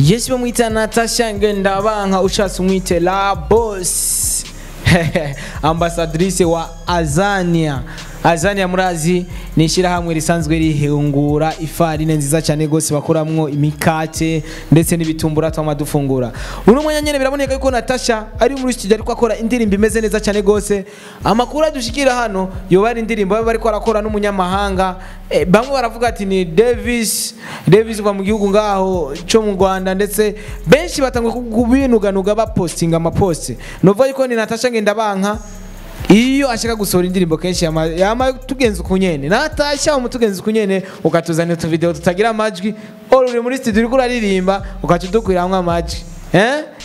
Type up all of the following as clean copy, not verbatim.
Yes, bamwita Natasha Ngendabanka, ushatse umwite la boss, ambassadrice wa Azania. Azania murazi ni ishyirahamwe risanzwe rihingura ifarine nziza cyane gose, bakoramwo imikate ndetse n'ibitumbura twama dufungura. Uno mwanya nyene biraboneka yuko Natasha ari muri studio ariko akora indirimbo imeze neza cyane gose. Amakuru adushikira hano yoba ari indirimbo baba bariko arakora n'umunyamahanga. Bamwe baravuga ati ni Davis Davis kuva mu gihugu ngaho cyo mu Rwanda, ndetse benshi batangwa kubinuganuga bapostinga amapost. Novuga yuko ni Natasha Ngendabanka iyo ashaka gusohora indirimbo kenshi yama tugenza ukunyene. Natasha umutugenza ukunyene, ukatuzanira utu video tutagira amajwi, uri uri muri studio uriko uraririmba ukaca udukwiramwo amajwi.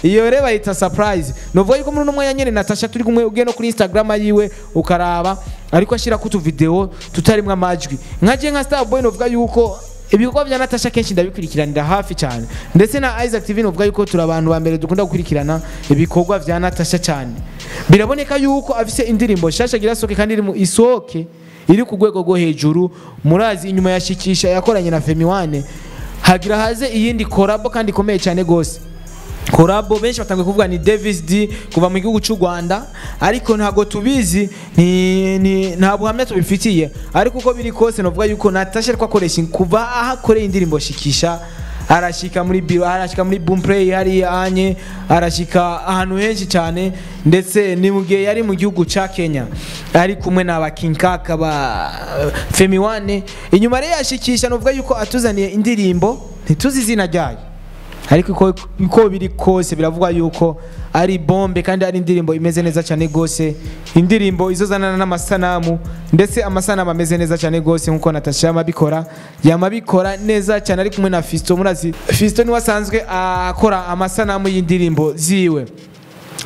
Iyo rero bayita surprise. Novuga yuko muri uno mwanya nyene Natasha turi kumwe, ugiye no kuri Instagram yiwe ukaraba ariko ashira ku video tutarimwo amajwi. Nkaje nka Starboy novuga yuko ibikorwa vya Natasha kenshi ndabikurikiranira hafi cyane, ndetse na Isaac TV novuga yuko turi abantu ba mbere dukunda gukurikirana ibikorwa vya Natasha cyane. Biraboneka yuko afise indirimbo shasha gira soke kandi iri mu isoke iri ku rwego rwo hejuru. Murazi inyuma yashikisha yakoranye na Femi One, hagira haze iyindi collabo kandi ikomeye cyane gose. Collabo benshi batangiye kuvuga ni Davis D kuva mu gihugu cy'u Rwanda, ariko ntago tubizi, ni nta buhamya tubifitiye, ariko uko biri kose novuga yuko Natasha ariko akoresha kuva aho akoreye indirimbo shikisha, arashika muri biro, arashika muri Boom Play hari anye, arashika ahantu henshi cyane, ndetse ni mu gihe yari mu gihugu ca Kenya ari kumwe na King Kaka ba Femi One. Inyuma rero yashikisha novuga yuko atuzaniye indirimbo ntituzi izina ryayo, ariko uko biri kose biravugwa yuko ari bombe kandi ari indirimbo imeze neza cyane gose, indirimbo izozanana n'amasanamu, ndetse amasanamu ameze neza cyane gose nkuko Natasha yamabikora, yamabikora neza cyane ari kumwe na Fisto. Murazi Fisto niwe asanzwe akora amasanamu y'indirimbo ziwe.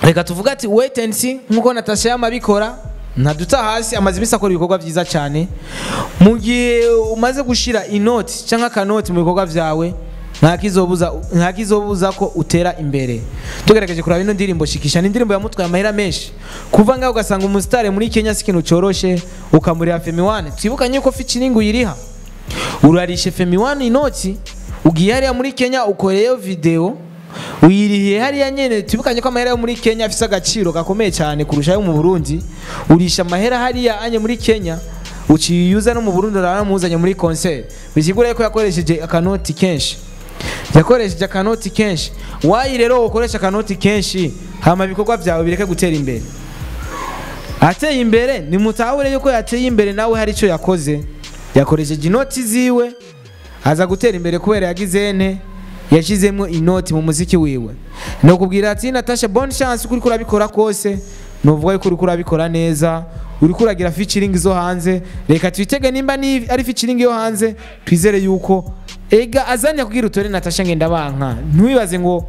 Reka tuvuga ati wait and see nkuko Natasha yamabikora, ntaduta hasi, amaze iminsi akora ibikorwa vyiza cyane. Mu gihe umaze gushira inoti cyangwa akanoti mu bikorwa vyawe, ntakizobuza ko utera imbere. Tugerageje kuraba ino ndirimbo shikisha, ni indirimbo yamutwaye amahera menshi. Kuva ngaho ugasanga umusitare muri Kenya si ikintu coroshe, ukamurira Femi One. Twibukanye yuko featuring uyiriha, urarishe Femi One inoti, ugiye hariya muri Kenya ukoreyo video uyirihiye hariya nyene. Twibukanye ko amahera yo muri Kenya afise agaciro gakomeye cyane kurusha ayo mu Burundi. Urisha amahera hariya anye muri Kenya, uciyuza no mu Burundi uramuzanye muri concert, bisigura ko yakoresheje akanoti kenshi. Yakoresheje akanoti kenshi. Wayi rero ukoresha akanoti kenshi hama ibikorwa vyawe bireke gutera imbere. Ateye imbere ni mutahure yuko yateye imbere nawe hari ico yakoze, yakoresheje inoti ziwe aza gutera imbere kubera yagize ente yashizemwo inoti mu muziki wiwe. No kubwira ati Natasha bonne chance kuri kurabikora kose, novuga yuko uriko urabikora neza, uriko uragira featuring zo hanze. Reka twitege nimba ni ari featuring yo hanze, twizere yuko ega Azania kugira utore Natasha Ngendabanka. Ntiwibaze ngo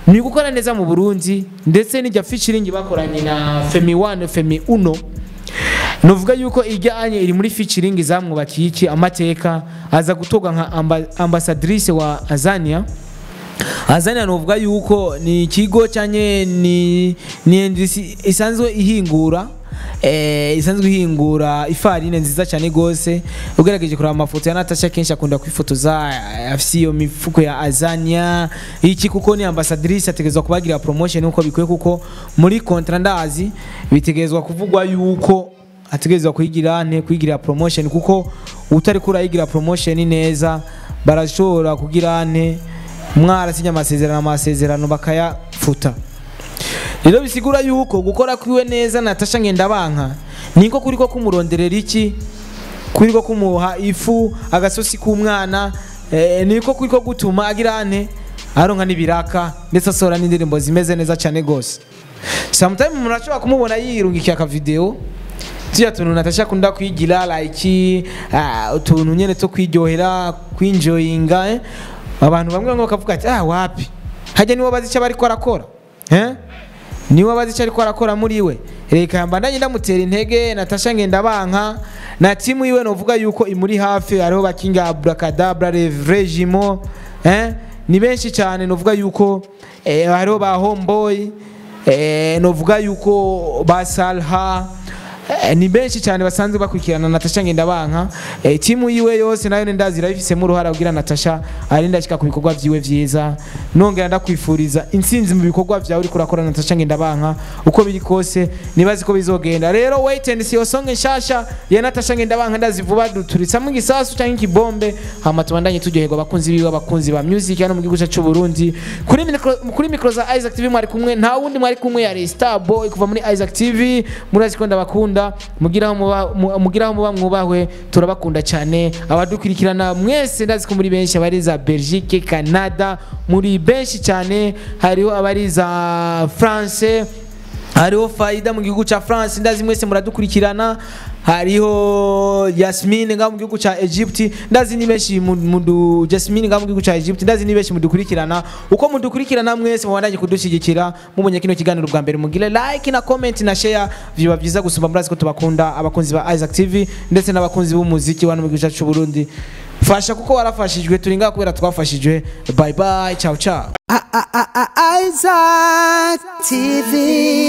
ni gukora neza mu Burundi, ndetse n'ijya featuring bakoranye na Femi One, Femi Uno, novuga yuko ijyanye iri muri featuring zamwubakiye iki amateka, aza gutorwa nka ambassadrice wa Azania. Azania novuga yuko ni ikigo cyanye ni industry isanzwe ihingura isanzwe ihingura ifarine nziza cyane gose. Ugerageje kuraba amafoto ya Natasha kenshi akunda kwifotoza afise iyo mifuko ya Azania iki, kuko ni ambassadrice ategerezwa kubagira promotion uko bikwiye, kuko muri contrat ndazi bitegerezwa kuvugwa yuko ategerezwa kuyigira nte kuyigira promotion, kuko utari kurayigira promotion neza barashobora kugira nte mwarasinya amasezerano bakayafuta. Rero bisigura yuko gukora kwiwe neza Natasha Ngendabanka niko kuriko kumuronderera iki, kuriko kumuha ifu agasosi k'umwana, niko kuriko gutuma agira nte aronka n'ibiraka ndetse asohora n'indirimbo zimeze neza cyane gose. Sometimes umuntu ashobora kumubona yirungikiye aka video tuya tuntu Natasha akunda kwigira like utuntu nyene two kwiryohera kwinjoyinga, Abantu bamwe bamwe bakavuga ati wapi hajya niwe bazi icyo bariko arakora, niwe bazi icyo ariko arakora muri we. Reka mbandanye ndamutera intege Natasha Ngendabanka na timu yiwe, novuga yuko imuri hafi, hariho bakinga Abracadabra Regimo, ni benshi cyane. Novuga yuko hariho ba Homeboy, novuga yuko ba Salha, Ni benshi cyane basanzwe bakurikirana Natasha Ngendabanka. Timu yiwe yose nayo ndazi irabifisemo uruhara kugira Natasha arinda ashika ku bikorwa vyiwe vyiza. Nongera ndakwifuriza intsinzi mu bikorwa vyawe uriko urakora, Natasha Ngendabanka. Uko biri kose nibazi ko bizogenda. Rero wait and see, osonge nshasha ya Natasha Ngendabanka ndazi vuba duturitsamo igisasu canke ikibombe, hama tubandanye turyoherwa, abakunzi biwe, abakunzi ba music hano mu gihugu cyacu cy'u Burundi. Kuri micro za Isaac TV mwari kumwe, nta wundi mwari kumwe, yari Star Boy kuva muri Isaac TV. Murazi ko ndabakunda, mugiraho muba mwubahwe, turabakunda cyane abadukurikirana mwese. Ndazi ko muri benshi, abari za Belgique, Canada, muri benshi cyane, hariho abari za France, hariho Faida mu gihugu ca France, ndazi mwese muradukurikirana, hariho Yasmine nga mu gihugu ca Egypt, ndazi ni benshi mudu Jasmine nga mu gihugu ca Egypt, ndazi ni benshi mudukurikirana. Uko mudukurikirana mwese, mubandanye kudushyigikira. Mubonye kino kiganiro bwa mbere, mugire like na comment na share, biba byiza gusumba. Murazi ko tubakunda, abakunzi ba Isaac TV ndetse n'abakunzi b'umuziki wa no mu gihugu cyacu cy'u Burundi. Fasha kuko warafashijwe, turi ngaha kubera twafashijwe. Bye bye, ciao ciao. Isaac TV.